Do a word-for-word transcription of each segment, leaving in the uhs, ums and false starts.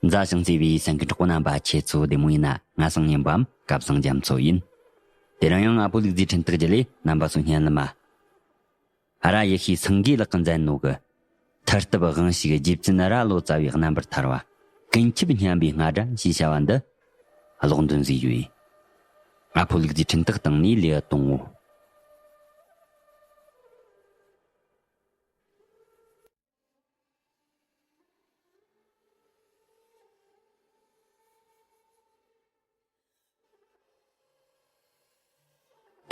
མཛའ་ཞིང་བརྩེ་བའི་སེམས་ཀྱི་གྲོགས་པོ་རྣམ་པ། ཁྱེད་ཚོ་བདེ་མོ་ཡིན་ན། ང་སང་ཉན་པའམ་སྐབས་སང་རྒྱ་མཚོ་ཡིན། དེ་རིང་ཡང་ང་ཕོ་ལུག་རྫིའི་འཕྲིན་སྟེགས་བརྒྱུད་ལས་རྣམ་པ་ཚོ་སྙན་ལ་མ། ཨ་ར་ཡེ་ཤེས་སེང་གེ་ལགས་ཀྱིས་མཛད་ནོ་གི། མཐར་གཏུབ་དབང་ཕྱུག་རྗེ་བཙུན་རྭ་ལོ་ཙཱ་བའི་རྣམ་པར་ཐར་བ། ཀུན་ཁྱབ་སྙན་པའི་རྔ་སྒྲ་ཞེས་བྱ་བ་འདི། ཀློག་འདོན་མཛད་ཡོད། ང་ཕོ་ལུག་རྫིའི་འཕྲིན་སྟེགས་སྟེང་ནས་ལེའུ་དང་པོ།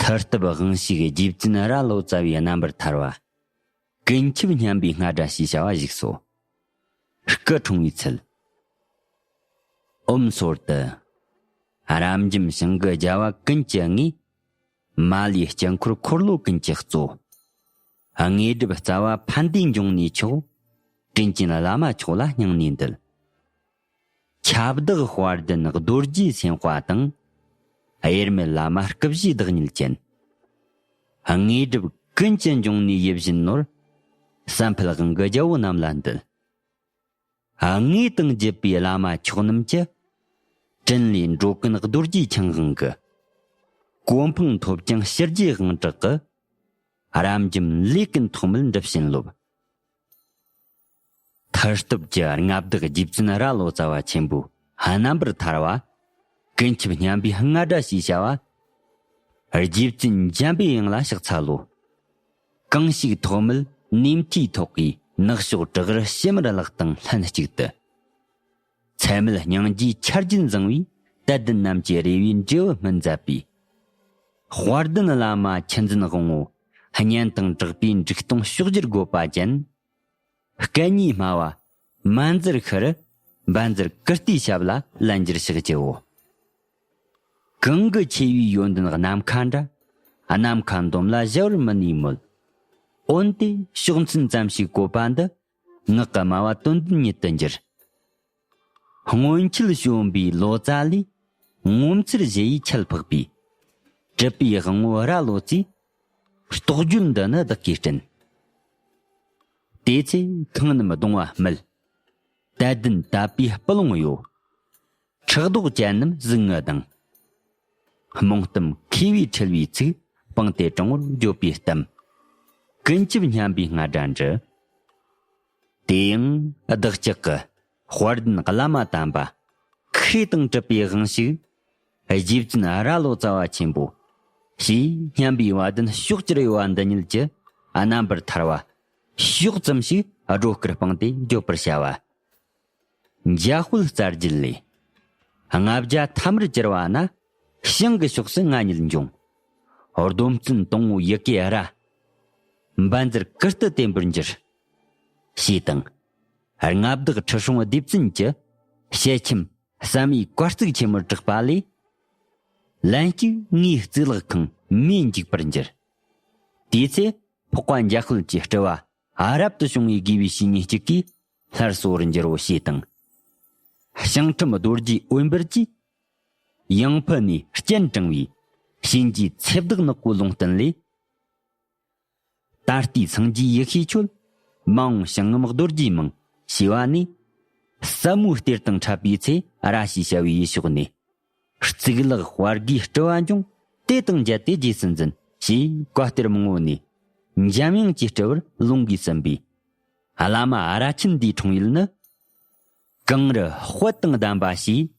མཐར་གཏུབ་དབང་ཕྱུག་རྗེ་བཙུན་རྭ་ལོ་ཙཱ་བའི་རྣམ་པར་ཐར་བ། ཀུན་ཁྱབ་སྙན་པའི་རྔ་སྒྲ་ཞེས་བྱ་བ་བཞུགས་སོ། སྐུ་འཁྲུངས་པའི་ཚུལ། ཨོཾ་སོར་དུ། རབ་འབྱམས་ཞིང་གི་རྒྱལ་བ་ཀུན་གྱི་དངོས། མ་ལུས་དཀྱིལ་འཁོར་འཁོར་ལོ་ཀུན་གྱི་གཙོ། དངོས་གྲུབ་རྩ་བ་ཕན་བདེའི་འབྱུང་གནས་མཆོག། དྲིན་ཅན་བླ་མ་མཆོག་ལ་སྙིང་ནས་འདུད། ཁྱབ་བདག་དཔལ་ལྡན་རྡོ་རྗེའི་སེམས་དཔའ་དང་། དབྱེར་མེད་བླ་མ་སྐུ་བཞིའི་བདག་ཉིད་ཅན། དངོས་གྲུབ་ཀུན་གྱི་འབྱུང་གནས་ཡིད་བཞིན་ནོར། བསམ་འཕེལ་དབང་གི་རྒྱལ་པོ་རྣམས་ལ་འདུད། དངོས་དང་བརྒྱུད་པའི་བླ་མ་མཆོག་རྣམས་ཀྱི། དྲིན་ལས་འགྲོ་ཀུན་རྡོ་རྗེ་འཆང་དབང་གི། གོ་འཕང་ཐོབ་ཀྱང་ཕྱི་རྒྱལ་དབང་དྲག་གི། རབ་འབྱམས་ལས་ཀུན་ཐོགས་མེད་འགྲུབ་བྱིན་རློབས། མཐར་གཏུབ་ཀྱི་མངའ་བདག་རྗེ་བཙུན་རྭ་ལོ་ཙཱ་བ་ཆེན་པོའི་རྣམ་པར་ཐར་བ། ཀུན་ཁྱབ་སྙན་པའི་རྔ་སྒྲ་ཞེས་བྱ་བ། རྗེ་བཙུན་འཇམ་པའི་དབྱངས་ལ་ཕྱག་འཚལ་ལོ། གང་ཞིག་ཐོགས་མེད་ནེམ་ཐོས་ཐོག་གིས། ནག་ཕྱོགས་བྲག་རི་ཕྱེ་མར་ལག་དང་ལྷན་ཅིག་ཏུ། ཚད་མེད་སྙིང་རྗེའི་ཆར་རྒྱུན་བཟང་བའི། དད་ལྡན་རྣམས་ཀྱི་རེ་བའི་འབྲས་བུ་སྨིན་མཛད་པའི། དཔལ་ལྡན་བླ་མ་ཆུ་འཛིན་དབང་པོ། གཉེན་དང་གྲགས་པའི་འབྲུག་སྟོང་ཕྱོགས་བཅུར་བགོད་པ་ཅན། སྐད་གཉིས་སྨྲ་བ་མ་འཛེར་ཤར། འབའ་འཛེར་ཀིརྟིའི་ཞབས་ལ་ལན་འགྱུར་ཕྱག་བགྱིའོ། གང་གི་ཆེ་བའི་ཡོན་ཏན་ནམ་མཁའ་འདྲ། ནམ་མཁའ་འདོམས་ལ་གཞལ་བར་མི་ནུས་མོད། འོན་ཏེ་ཕྱོགས་མཚན་ཙམ་ཞིག་བཀོད་པ་འདི། ངག་གི་སྨྲ་བ་དོན་ལྡན་ཉིད་དུ་འགྱུར། སྔོན་ཆད་བྱོན་པའི་ལོ་ཙཱ་ལས། ངོ་མཚར་གཞི་ཡི་ཁྱད་འཕགས་པའི། གྲུབ་པའི་དབང་པོ་རྭ་ལོ་ཙཱའི། རྟོགས་བརྗོད་འདི་ནི་བདག་གིས་དྲན། དེ་ཚེ་ཁང་རྣམས་གདུང་བ་སྨིན། དད་ལྡན་དད་པའི་སྤུ་ལོང་གཡོ། ཕྲག་དོག་ཅན་རྣམས་གཟུགས་ངུ་ལྡང་། རྨོངས་གཏམ་མཁས་པའི་འཁྲིལ་བའི་ཚིག། སྤངས་ཏེ་དྲང་པོར་བརྗོད་པའི་གཏམ། ཀུན་ཁྱབ་སྙན་པའི་རྔ་སྒྲ་འདྲི། དེ་ཡང་བདག་ཅག་གི་དཔལ་ལྡན་བླ་མ་དམ་པ། མཁས་དང་གྲུབ་པའི་དབང་ཕྱུག་རྗེ་བཙུན་རྭ་ལོ་ཙཱ་བ་ཆེན་པོ། ཞེས་སྙན་པའི་བ་དན་ཕྱོགས་བཅུར་གཡོ་བ་འདི་ཉིད་ཀྱི་རྣམ་པར་ཐར་བ། ཕྱོགས་ཙམ་ཞིག་སྒྲོ་སྐུར་སྤངས་ཏེ་བརྗོད་པར་བྱ་བ། འཇམ་དཔལ་རྩ་རྒྱུད་ལས། ལྔ་བརྒྱ་ཐ་མར་གྱུར་པ་ན། བྱང་གི་ཕྱོགས་སུ་ང་ཉིད་འབྱུང་། སྡོམ་བརྩོན་དང་པོ་ཡི་གེ་ར། འབའ་འཛེར་ཀིརྟི་བརྟན་པོར་འགྱུར། ཞེས་དང་། མངའ་བདག་ཁྲི་སྲོང་ལྡེ་བཙན་གྱི། ཞལ་ཆེམས་བསམ་ཡས་བཀའ་གཙིགས་ཆེན་མོར་གྲགས་པ་ལས། ལན་གཅིག་ངའི་གཙུག་ལག་ཁང་མེས་འཇིག་པར་འགྱུར། དེ་ཚེ་འཕགས་པ་འཇམ་དཔལ་གྱི་སྤྲུལ་བ། རབ་ཏུ་བྱུང་བའི་དགེ་བའི་བཤེས་གཉེན་གཅིག་གིས་སླར་གསོ་བར་འགྱུར་རོ། ཞེས་དང་། བྱང་ཁྲིམས་རྡོ་རྗེ་འོད་འབར་གྱིས། ཡང་ཕུ་ནས་སྤྱན་དྲངས་པའི། གཤིན་རྗེའི་ཚེ་བདག་ནག་པོའི་ལུང་བསྟན་ལས། ད་ལྟའི་སངས་རྒྱས་ཡེ་ཤེས་ཆོས། མ་འོངས་བྱང་ངམ་རྡོ་རྗེའི་མིང་། ཞེས་པ་ནས། ཟབ་མོའི་གཏེར་དང་འཕྲད་པའི་ཚེ། ར་ཞེས་བྱ་བའི་ཡུལ་ཕྱོགས་ནས། གཙུག་ལག་དཔལ་དགེའི་སྤྲུལ་བ་འབྱུང་། དེ་དང་མཇལ་ཏེ་རྗེས་སུ་འཛིན། ཞེས་བཀའ་གཏེར་མང་པོ་ནས། འཇམ་དབྱངས་ཀྱི་སྤྲུལ་པར་ལུང་གིས་ཟིན་པའི། བླ་མ་རྭ་ཆེན་འདིའི་འཁྲུངས་ཡུལ་ནི། གངས་རི་དཔལ་དང་ལྡན་པ་ཞེས།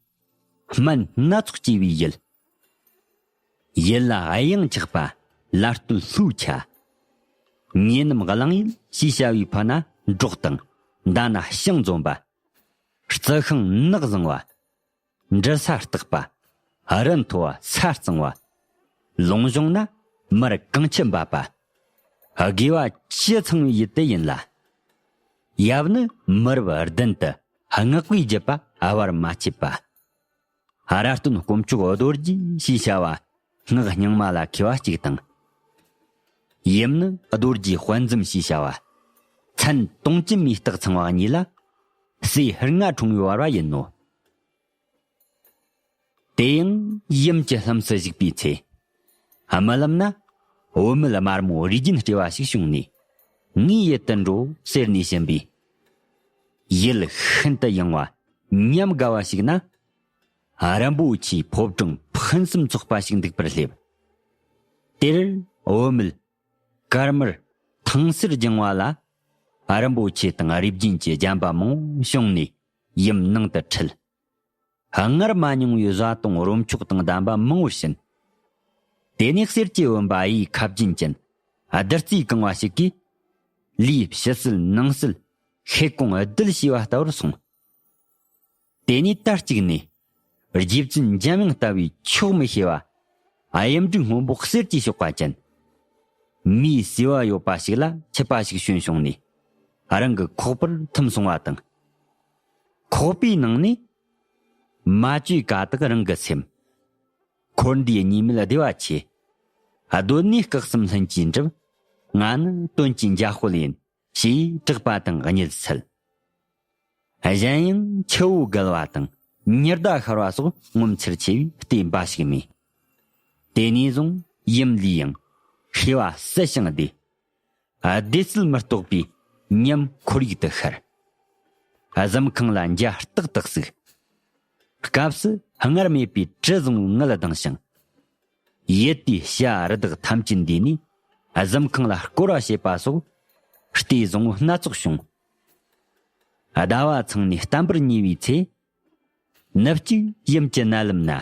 སྨན་སྣ་ཚོགས་སྐྱེ་བའི་ཡུལ། ཡུལ་ལ་གཡང་ཆགས་པ་ལ་སྟོད་ལྷོའི་ཆ། ཉེ་ནམ་གླང་ཡུལ་ཞེས་བྱ་བའི་ཕུ་ན་འབྲོག་དང་། མདའ་ན་ཤིང་འཛོམས་པ། རྩི་ཤིང་ནགས་བཟང་བ། འབྲི་ས་སྟག་པ། རི་མཐོ་བ་ས་གཙང་བ། ལུང་གཞུང་ན་མར་གངས་ཆུ་འབབ་པ། དགེ་བ་ཆེས་ཚང་བའི་ཡུལ་དེ་ཡིན་ལ། ཡབ་ནི་མི་རབས་བདུན་དུ་བསྔགས་པའི་བརྒྱུད་པ་བར་མ་ཆད་པ། རྭ་སྟོན་དཀོན་མཆོག་རྡོ་རྗེ་ཞེས་བྱ་བ་སྔགས་རྙིང་མ་ལ་མཁས་པ་གཅིག་དང་། ཡུམ་ནི་རྡོ་རྗེ་དཔལ་འཛོམས་ཞེས་བྱ་བ། མཚན་དུང་བཅུད་མའི་རྟགས་ཚང་བ་གཉིས་ལ། སྲས་ལྔ་འཁྲུངས་པའི་བར་བ་ཡིན་ནོ། དེ་ཡང་ཡུམ་གྱི་ལྷུམས་སུ་བཞུགས་པའི་ཚེ། རྨི་ལམ་ན་བུད་མེད་དམར་མོ་རིགས་རྒྱུན་སྤྲས་པ་ཞིག་བྱུང་ནས། ངའི་ཡུལ་དུ་འགྲོ་ཟེར་ནས་བྱིན་པས། ཡུལ་ཤིན་ཏུ་ཡངས་པ་ ཉམས་དགའ་བ་ཞིག་ན། རིན་པོ་ཆེའི་ཕོ་བྲང་ཕུན་སུམ་ཚོགས་པ་ཞིག་འདུག་པར་སླེབས། དེར་བུད་མེད་དཀར་དམར་ཐང་སེར་ལྗང་བ་ལ། རིན་པོ་ཆེ་དང་རིགས་རྒྱན་གྱི་རྒྱན་པ་མང་བོ་བྱུང་ནས་ཡུམ་ནང་དུ་ཁྲིད། སྔར་མ་མྱོང་བའི་བཟའ་བཏུང་རོ་མཆོག་དང་ལྡན་པ་མང་བོ་བྱིན། དེ་ནས་གསེར་གྱི་བུམ་པ་གཡས་ཁ་བརྒྱན་ཅན་བདུད་རྩིས་གང་བ་ཞིག་གིས། ལུས་ཕྱི་བསིལ་ནང་བསིལ་ཤེལ་གོང་རྡུལ་བྱས་པ་ལྟ་བུར་སོང་། དེ་ནས་དར་གཅིག་ནས་རྗེ་བཙུན་འཇམ་དབྱངས་ལྟ་བུའི་ཆོག་མི་ཤེས་པ། གཡུ་འབྲུག་སྔོན་པོ་གསེར་གྱི་གཤོག་པ་ཅན། མིའི་བསུ་བ་ཡོད་པ་ཞིག་ལ་མཆུ་པ་ཞིག་བྱོན་བྱུང་ནས། རང་གི་ཁོག་པར་ཐིམ་སོང་བ་དང་། ཁོག་པའི་ནང་ནས། མ་བཅོས་ཀ་དག་རང་གི་སེམས། འཁོར་འདས་གཉིས་མེད་བདེ་བ་ཆེ། གདོད་ནས་སྐུ་གསུམ་ལྷུན་གྱིས་འགྲུབ། ང་ནི་དོན་གྱི་འཇའ་སྤུ་ལེན། ཞེས་གྲགས་པ་དང་གཉིད་སད། གཞན་ཡང་ཆུ་བོ་བརྒལ་བ་དང་ཉི་ཟླ་ཤར་བ་སོགས་ངོ་མཚར་ཆེ་བའི་ལྟས་འབའ་ཞིག་མེད། དེ་ནས་བཟུང་ཡུམ་ལུས་ཡང་ཤེས་པ་གསལ་ཞིང་བདེ། བདེ་སྲིད་མི་རྟོག་པའི་ཉམས་ཁོར་ཡུག་ཏུ་ཤར། གཟིམ་ཁང་ལ་འཇའ་ཏག་ཏག་ཟུག། སྐབས་སུ་སྔར་མེད་པའི་དྲི་བཟང་བོའི་ངད་ལྡང་ཞིང་། ཡུལ་དེའི་བྱ་རི་དྭགས་ཐམས་ཅད་འདུས་ནས་གཟིམ་ཁང་ལ་སྐོར་བ་བྱེད་པ་སོགས་ལྟས་བཟང་བོ་སྣ་ཚོགས་བྱུང་། ཟླ་བ་ཚང་ནས་བརྟན་པོར་ཉལ་བའི་ཚེ། ནུབ་གཅིག་ཡུམ་གྱི་མནལ་ལམ་ན།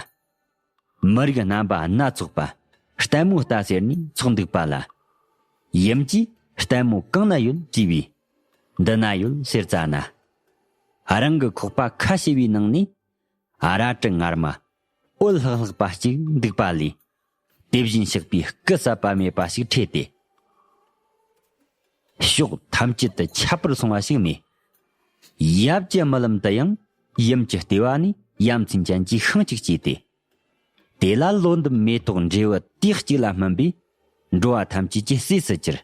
མི་རིགས་རྣམ་པ་སྣ་ཚོགས་པ་ལྟད་མོ་ལྟ་ཟེར་ནས་ཚོགས་འདུག་པ་ལ། ཡུམ་གྱིས་ལྟད་མོ་གང་ན་ཡོད་དྲིས་པས། འདི་ན་ཡོད་ཟེར་ཙ་ན། རང་གི་ཁོག་པ་ཁ་ཕྱེ་བའི་ནང་ནས། རལ་གྲི་ངར་མ་འོད་ལྷག་ལྷག་པ་གཅིག་འདུག་པ་ལས། དེ་བཞིན་གཤེགས་པའི་སྐུ་ཟད་པ་མེད་པ་ཞིག་འཕྲོས་ཏེ། ཕྱོགས་ཐམས་ཅད་དུ་ཁྱབ་པར་སོང་བ་ཞིག་མེད། ཡབ་ཀྱི་རྨི་ལམ་དུ་ཡང་ཡུམ་གྱི་ལྟེ་བ་ནས་ཡ་མཚན་ཅན་གྱི་ཤིང་གཅིག་སྐྱེས་ཏེ། དེ་ལ་ལོ་འདབ་མེ་ཏོག་འབྲས་བུ་དུས་གཅིག་ལ་སྨིན་པས་འགྲོ་བ་ཐམས་ཅད་ཀྱི་སྲས་སུ་གྱུར།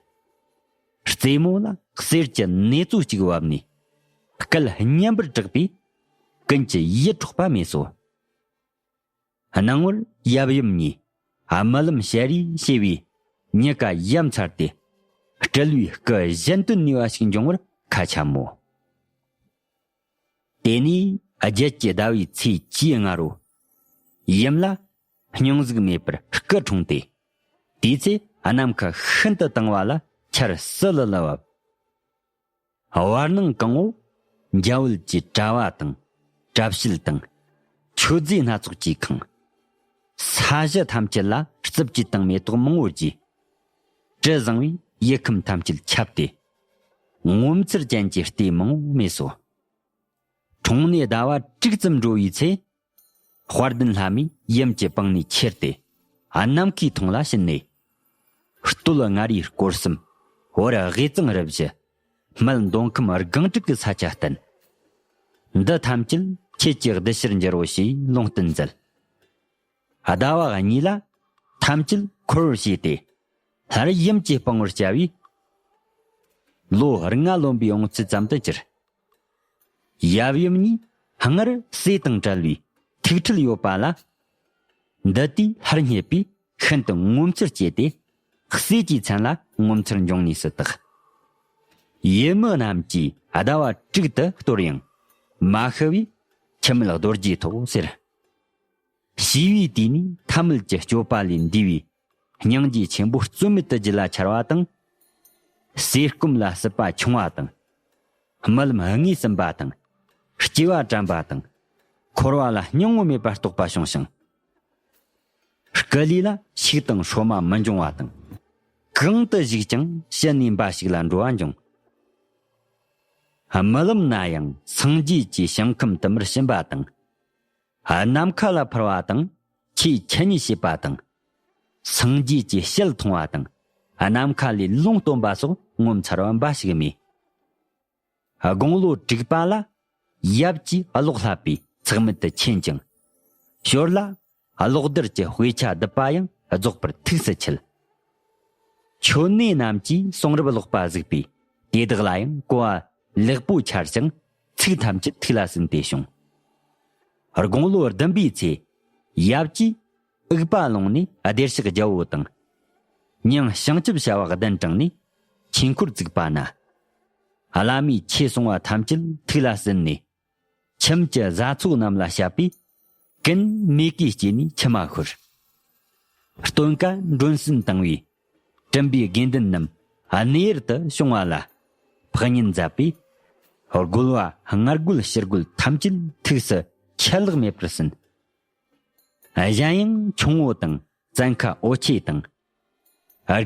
རྩེ་མོ་ལ་གསེར་གྱི་ནེ་ཙོ་གཅིག་བབས་ནས་སྐད་སྙན་པར་གྲགས་པས་ཀུན་གྱི་ཡིད་འཕྲོག་པ་མེད་སོ། སྣང་ངོར་ཡབ་ཡུམ་གཉིས་རྨི་ལམ་ཞལ་རས་ཞེས་པའི་མྱི་ཀ་ཡ་མཚར་ཏེ་སྤྲུལ་བའི་སྐུ་གཞན་དུ་ནུས་པ་ཞིག་འབྱུང་བར་ཁ་འཆམ་མོ། དེ་ནས་རྒྱལ་གྱི་ཟླ་བའི་ཚེས་བཅོ་ལྔ་རུ། ཡུམ་ལ་སྙུང་གཟུགས་མེད་པར་སྐུ་འཁྲུངས་ཏེ། དེའི་ཚེ་ནམ་མཁའ་ཤིན་ཏུ་དྭངས་བ་ལ་ཆར་སིལ་ལི་ལི་བབས། བར་སྣང་གང་བོ་འཇའ་འོད་ཀྱི་དྲ་བ་དང་། དྲ་བྱེད་དང་། མཆོད་རྫས་སྣ་ཚོགས་ཀྱིས་ཁེངས། ས་གཞི་ཐམས་ཅད་ལ་རྩིབས་ཀྱི་དང་མེ་ཏོག་མང་བོ་རྒྱས། དྲི་བཟང་བའི་ཡིད་ཁམས་ཐམས་ཅད་ཁྱབ་སྟེ། ངོ་མཚར་ཅན་གྱི་ལྟས་མང་བོ་མེད་སོ། འཁྲུངས་ནས་ཟླ་བ་དྲུག་ཙམ་འགྲོ་བའི་ཚེ། དཔལ་ལྡན་ལྷ་མོས་ཡུམ་གྱི་པང་ནས་ཁྱེར་ཏེ། ནམ་མཁའི་མཐོངས་ལ་ཕྱིན་ནས། སྟོད་མངའ་རིས་སྐོར་གསུམ། བར་དབུས་གཙང་རུ་བཞི། སྨད་མདོ་ཁམས་སྒང་དྲུག་གི་ས་ཆ་བསྟན། འདི་ཐམས་ཅད་ཁྱེད་ཀྱི་གདུལ་བྱར་འགྱུར་རོ་ཞེས་ལུང་བསྟན་མཛད། ཟླ་བ་གཉིས་ལ་ཐམས་ཅད་འཁོར་བར་བྱས་ཏེ། སླར་ཡུམ་གྱི་པང་བར་བཅར་བས། ལོ་ལྔ་ལོན་པའི་འོང་ཚུལ་ཙམ་དུ་གྱུར། ཡབ་ཡུམ་གཉིས་སྔར་སྲས་དང་བྲལ་བའི་ཐུག་འཕྲད་ཡོད་པ་ལ། འདི་དུས་སླར་རྙེད་པས་ཤིན་ཏུ་ངོ་མཚར་སྐྱེས་ཏེ། སྲས་ཀྱི་མཚན་ལ་ངོ་མཚར་འབྱུང་ནུས་སུ་བཏགས། ཡུལ་མི་རྣམས་ཀྱིས་ཟླ་བ་དྲུག་ཏུ་གཏོར་ཡང་མ་ཤི་བས། འཆི་མེད་རྡོ་རྗེ་ཐོགས་ཟེར། ཞི་བའི་དུས་ནས་ཐ་མལ་གྱི་སྤྱོད་པ་ལས་འདས་པའི་སྙིང་རྗེ་ཆེན་པོ་རྩོད་མེད་དུ་རྒྱུད་ལ་འཆར་བ་དང་། ཟས་སྐོམ་ལ་སྲིད་པ་ཆུང་བ་དང་། རྨི་ལམ་ངོས་ཟིན་པ་དང་། སྐྱེ་བ་དྲན་པ་དང་། འཁོར་བ་ལ་སྙིང་པོ་མེད་པར་རྟོགས་པ་བྱུང་ཞིང་། སྐུ་ལུས་ལ་ཕྱུགས་དང་སྲོ་མ་མི་འབྱུང་བ་དང་། གང་དུ་བཞུགས་ཀྱང་ཕྱི་ནས་འབའ་ཞིག་ལ་འགྲོ་བ་འབྱུང་། རྨི་ལམ་ན་ཡང་སངས་རྒྱས་ཀྱི་ཞིང་ཁམས་དུ་མར་ཕྱིན་པ་དང་། ནམ་མཁའ་ལ་འཕུར་བ་དང་ཆེས་མཁྱེན་ཉིད་བྱེད་པ་དང་། སངས་རྒྱས་ཀྱི་ཞལ་མཐོང་བ་དང་ནམ་མཁའ་ལས་ལུང་སྟོན་པ་སོགས་ངོ་མཚར་བ་འབའ་ཞིག་རྨིས། དགུང་ལོ་དྲུག་པ་ལ་ཡབ་ཀྱིས་གློག་བསླབས་པས་ཚེགས་མེད་དུ་མཁྱེན་ཅིང་། ཞོར་ལ་གློག་རྡུལ་གྱི་དཔེ་ཆ་བསྡུ་བ་ཡང་རྫོགས་པར་ཐུགས་སུ་ཆུད། མཆོད་གནས་རྣམས་ཀྱིས་གསུང་རབ་ཀློག་པ་གཟིགས་པས་དེ་དག་ལ་ཡང་གོ་བ་ལེགས་པོ་འཆར་ཞིང་ཚིག་ཐམས་ཅད་ཐུགས་ལ་ཟིན་ཏེ་བྱུང་། དགུང་ལོ་བདུན་པའི་ཚེ་ཡབ་ཀྱིས་འུག་པ་ལུང་ནས་བདེར་གཤེགས་རྒྱལ་པོ་དང་། མྱང་བྱང་ཆུབ་བྱ་བ་གདན་དྲངས་ནས་ཆོས་འཁོར་བཙུགས་པ་ན། བླ་མས་ཆོས་གསུང་བ་ཐམས་ཅད་ཐུགས་ལ་ཟིན་ནས། ཁྱིམ་གྱི་བཟའ་ཚོ་རྣམས་ལ་བཤད་པས། ཀུན་མེ་གེ་སྐྱེས་ནས་མཆི་མ་ཤོར། སྟོན་ཀ་མགྲོན་གསན་བཏང་བས། གྲུམ་པའི་དགེ་འདུན་རྣམས་གནས་ཡུལ་དུ་བྱུང་བ་ལ། ཕག་ཉིན་མཛད་པས། རྒོལ་བ་སྔར་རྒོལ་ཕྱིར་རྒོལ་ཐམས་ཅད་ཐུགས་སུ་ཆད་ལྷག་མེད་པར་ཟིན། གཞན་ཡང་ཁྱུང་བོ་དང་བཙན་ཁ་འོ་ཆེ་དང་།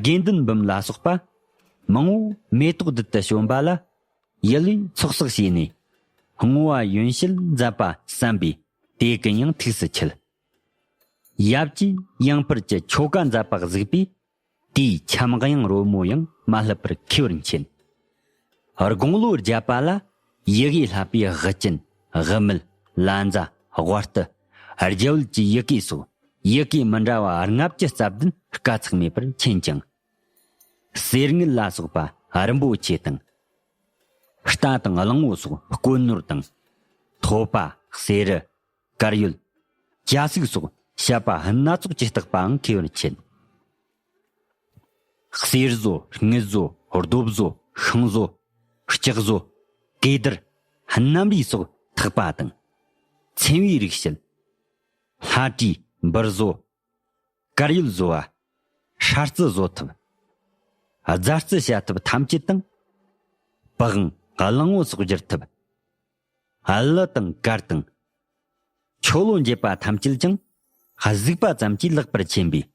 དགེ་འདུན་འབུམ་ལ་སོགས་པ། མང་བོ་མེ་ཏོག་རྡུལ་དུ་བྱོན་པ་ལ། ཡུལ་ལས་ཚོགས་བསགས་བྱས་ནས། བསྔོ་བ་ཡོན་བཤད་མཛད་པ་བསམ་པས། དེ་ཀུན་ཡང་ཐུགས་སུ་ཆུད། ཡབ་ཀྱིས་ཡང་ཕུར་གྱི་ཆོ་ག་མཛད་པ་གཟིགས་པས། དེའི་ཁྱམས་གཡང་རོལ་མོ་ཡང་མ་བསླུ་བར་མཁས་པར་མཁྱེན། དགུང་ལོ་བརྒྱད་པ་ལ་ཡི་གེ་བསླབ་པའི་དབུ་ཅན། དབུ་མེད། ལ་མཛའ། དབའ་རྟུལ། རྒྱ་བོད་ཀྱི་ཡི་གེ་སོགས་ཡི་གེ་མི་འདྲ་བ་ལྔ་བཅུ་རྩ་བདུན་དཀའ་ཚེགས་མེད་པར་མཁྱེན་ཅིང་། གསེར་དངུལ་ལ་སོགས་པ་རིན་པོ་ཆེ་དང་། རྟ་དང་གླང་བོ་སོགས་བརྐོས་ནོར་དང་། ཐོ་པ། གསེར་རི། དཀར་ཡོལ། གྱ་སིག་སོགས་བཤད་པ་སྣ་ཚོགས་ཀྱིས་བརྟག་པའང་མཁས་པར་མཁྱེན། གསེར་བཟོ། དངུལ་བཟོ། རྡོ་བཟོ། ཤིང་བཟོ། ལྕགས་བཟོ། གོས་དར། སྣམ་རིགས་སོགས་འཐག་པ་དང་། ཚེམ་བུའི་རིགས་བཤད། ལྷ་བྲིས། འབུར་བཟོ། དཀར་ཡོལ་བཟོ་བ། སྲ་རྩི་བཟོ་ཐབས། རྫ་རྩི་བྱ་ཐབས་ཐམས་ཅད་དང་། པགས་དབང་གླང་བོ་སོགས་བསྒྱུར་ཐབས། གླུ་དང་གར་དང་། ཆོ་ལོ་འབྱེད་པ་ཐམས་ཅད་ཀྱང་གཟིགས་པ་ཙམ་གྱིས་ལེགས་པར་མཁྱེན་པས།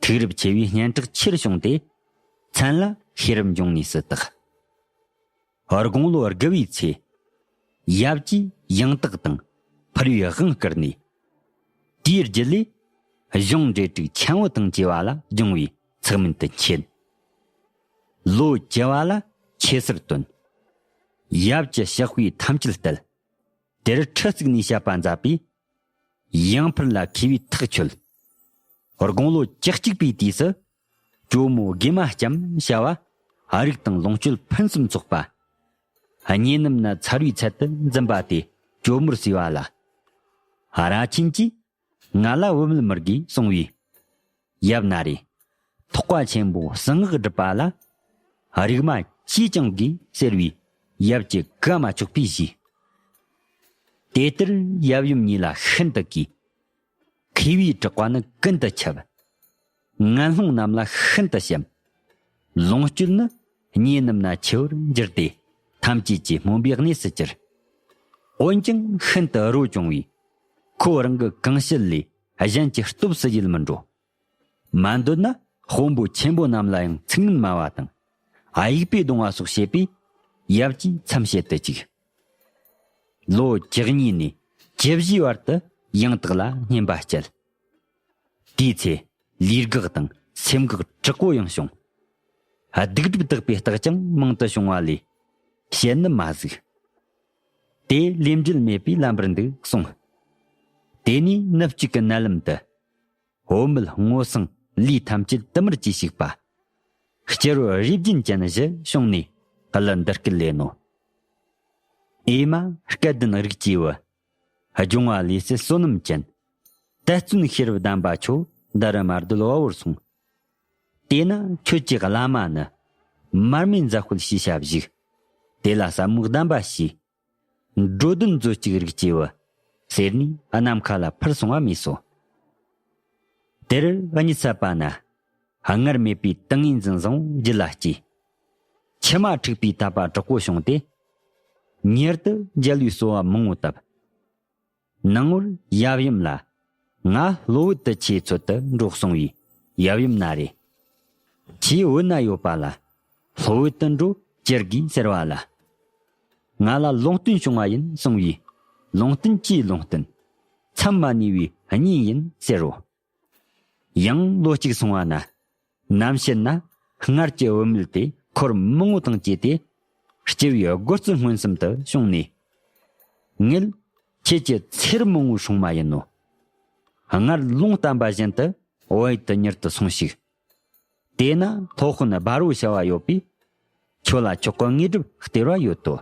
ཐུགས་རབ་ཆེ་བའི་སྙན་གྲགས་ཆེར་བྱུང་སྟེ། མཚན་ལ་ཤེས་རབ་འབྱུང་ནུས་སུ་བཏགས། དགུང་ལོ་དགུ་བའི་ཚེ། ཡབ་ཀྱིས་ཡང་དག་དང་ཕུར་བུའི་དབང་བསྐུར་ནས། དེའི་རྒྱུ་ལས་གཞུང་འབྲེལ་དྲུག་ཆེན་པོ་དང་བཅས་པ་ལ་སྦྱོང་བའི་ཚེགས་མིན་དུ་མཁྱེན། ལོ་བཅུ་བ་ལ་ཆོས་སར་བཏོན། ཡབ་ཀྱི་ཕྱག་དཔེ་ཐམས་ཅད་བསྟེན། དེར་ཁྲི་བརྩིགས་ནས་བཤད་པ་མཛད་པས། ཡང་ཕུར་ལ་མཁས་པའི་ཐག་ཆོད། དགུང་ལོ་བཅུ་གཅིག་པའི་དུས་སུ། ཇོ་མོ་དགེ་མ་ལྕམ་བྱ་བ་རིགས་དང་ལོངས་སྤྱོད་ཕུན་སུམ་ཚོགས་པ། གཉེན་རྣམས་ན་མཚར་བའི་ཚལ་དུ་འཛིན་པ་དེ་ཇོ་མོར་གསོས་པ་ལ། ར་ཆེན་གྱིས་ང་ལ་བུད་མེད་མི་དགོས་གསུང་བས། ཡབ་ན་རེ། ཐེག་པ་ཆེན་པོ་གསང་སྔགས་སྒྲུབ་པ་ལ། རིག་མ་ཅིས་ཀྱང་དགོས་ཟེར་བས། ཡབ་ཀྱིས་བཀའ་མ་ཆོག་པའི་གཞི། དེ་ལྟར་ཡབ་ཡུམ་གཉིས་ལ་ཤིན་ཏུ་གུས། མཁས་པའི་གྲགས་པ་ནི་ཀུན་ཏུ་ཁྱབ། ངན་སློང་རྣམས་ལ་ཤིན་ཏུ་ཞེན། ལོངས་སྤྱོད་ནི་གཉེན་རྣམས་ན་ཆེ་བར་འགྱུར་ཏེ། ཐམས་ཅད་ཀྱིས་སྨོན་པའི་གནས་སུ་གྱུར། འོན་ཀྱང་ཤིན་ཏུ་རོ་བྱུང་བས། ཁོ་རང་གི་གང་བྱེད་ལས་གཞན་གྱི་སྟོབས་སུ་ཡིད་མི་འགྲོ། མ་འདོད་ན་དཔོན་པོ་ཆེན་པོ་རྣམས་ལ་ཡང་ཚིག་ངན་སྨྲ་བ་དང་། དབྱུག་པས་རྡུང་བ་སོགས་བྱེད་པས། ཡབ་ཀྱིས་མཚམས་བཅད་དུ་བཅུག། ལོ་བཅུ་གཉིས་ནས་བཅུ་བཞིའི་བར་དུ་ཡང་དག་ལ་བསྙེན་པ་བསྐྱལ། དེའི་ཚེ་ལུས་འགག་དང་སེམས་འགག་དྲག་པོ་ཡང་བྱུང་། སྡིག་སྒྲིབ་དག་པའི་རྟགས་ཀྱང་མང་དུ་བྱུང་བ་ལས། བཤད་ནི་མ་གཟིགས། དེ་ལས་འབྲེལ་མེད་པས་ལམ་པར་འདུག་གསུངས། དེ་ནས་ནུབ་གཅིག་གི་མནལ་ལམ་དུ། འོ་མེད་སྔོ་སངས་ལུས་ཐམས་ཅད་དུ་མར་གྱིས་བྱུགས་པ། སྐྱེ་རུ་རིགས་རྒྱུན་ཅན་བཞི་བྱུང་ནས་གླུ་འདི་སྐད་ལེན་ནོ། ཨེ་མ་སྐལ་ལྡན་རིགས་ཀྱི་བུ། སྦྱོང་བ་ལས་སུ་བསོད་ནམས་ཅན། དད་བརྩོན་ཤེས་རབ་ལྡན་པ་ཁྱོད་འདི་རུ་མ་འདུལ་བ་བོར་སོང་། དེས་ན་ཁྱོད་ཀྱི་བླ་མ་ནི། མར་མེ་མཛད་སྤྱོད་ཞེས་བྱ་བཞུགས། དེ་ལ་ཟབ་མོ་གདམས་པ་བྱས། འགྲོ་དོན་མཛོད་ཅིག་རིགས་སྐྱེས་བུ། ཟེར་ནས་ནམ་མཁའ་ལ་འཕུར་སོང་བ་སྨྲས་སོ། དེར་གཉིད་སད་པ་ན། སྔར་མེད་པའི་ཏིང་ངེ་འཛིན་བཟང་པོ་རྒྱུད་ལ་སྐྱེས། མཆི་མ་འཁྲིགས་པའི་དད་པ་དྲག་པོ་བྱུང་སྟེ། མྱུར་དུ་མཇལ་བའི་གསོལ་བ་མང་པོ་བཏབ། ནངས་པར་ཡབ་ཡུམ་ལ། ང་ལྷོ་བོད་དུ་ཆོས་འཚོལ་དུ་འགྲོ་གསུང་བས། ཡབ་ཡུམ་ན་རེ། ཆོས་བོད་ན་ཡོད་པ་ལ། ལྷོ་བོད་དུ་འགྲོ་ཅི་དགོས་ཟེར་བ་ལ། ང་ལ་ལུང་བསྟན་བྱུང་བ་ཡིན་གསུང་བས། ལུང་བསྟན་ཅིའི་ལུང་བསྟན། མཚམས་མ་ནས་པའི་གཉེན་ཡིན་ཟེར་རོ། ཡང་ལོ་གཅིག་སོང་བ་ན། ནམ་ཕྱེད་ན་སྔར་གྱི་བུད་མེད་དེ་འཁོར་མང་པོ་དང་བཅས་ཏེ། སྐྱེ་བའི་དགོས་རྩིས་མངོན་སུམ་དུ་བྱུང་ནས། ངེད་ཁྱེད་ཀྱི་ཚེ་རབས་མང་པོའི་སྲུང་མ་ཡིན་ནོ། སྔར་ལུང་བསྟན་པ་བཞིན་དུ་བོད་ཡུལ་དུ་མྱུར་དུ་སོང་ཞིག། དེས་ན་སློབ་དཔོན་སྦ་རོ་བྱ་བ་ཡོད་པས། ཁྱོད་ལ་ཆོག་གི་དངོས་གྲུབ་སྟེར་བ་ཡོད་དོ།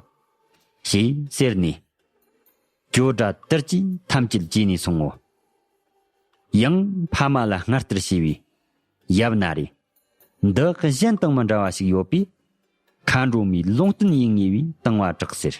ཞེས་ཟེར་ནས། ཇོ་བྲ་དར་གྱིས་ཐམས་ཅད་བརྗེས་ནས་སོང་ངོ་། ཡང་ཕ་མ་ལ་སྔར་ལྟར་བྱས་པས། ཡབ་ན་རེ། འདི་གཞན་དང་མི་འདྲ་བ་ཞིག་ཡོད་པས། མཁའ་འགྲོ་མའི་ལུང་བསྟན་ཡིན་ངེས་པས་བཏང་བ་དྲག་ཟེར།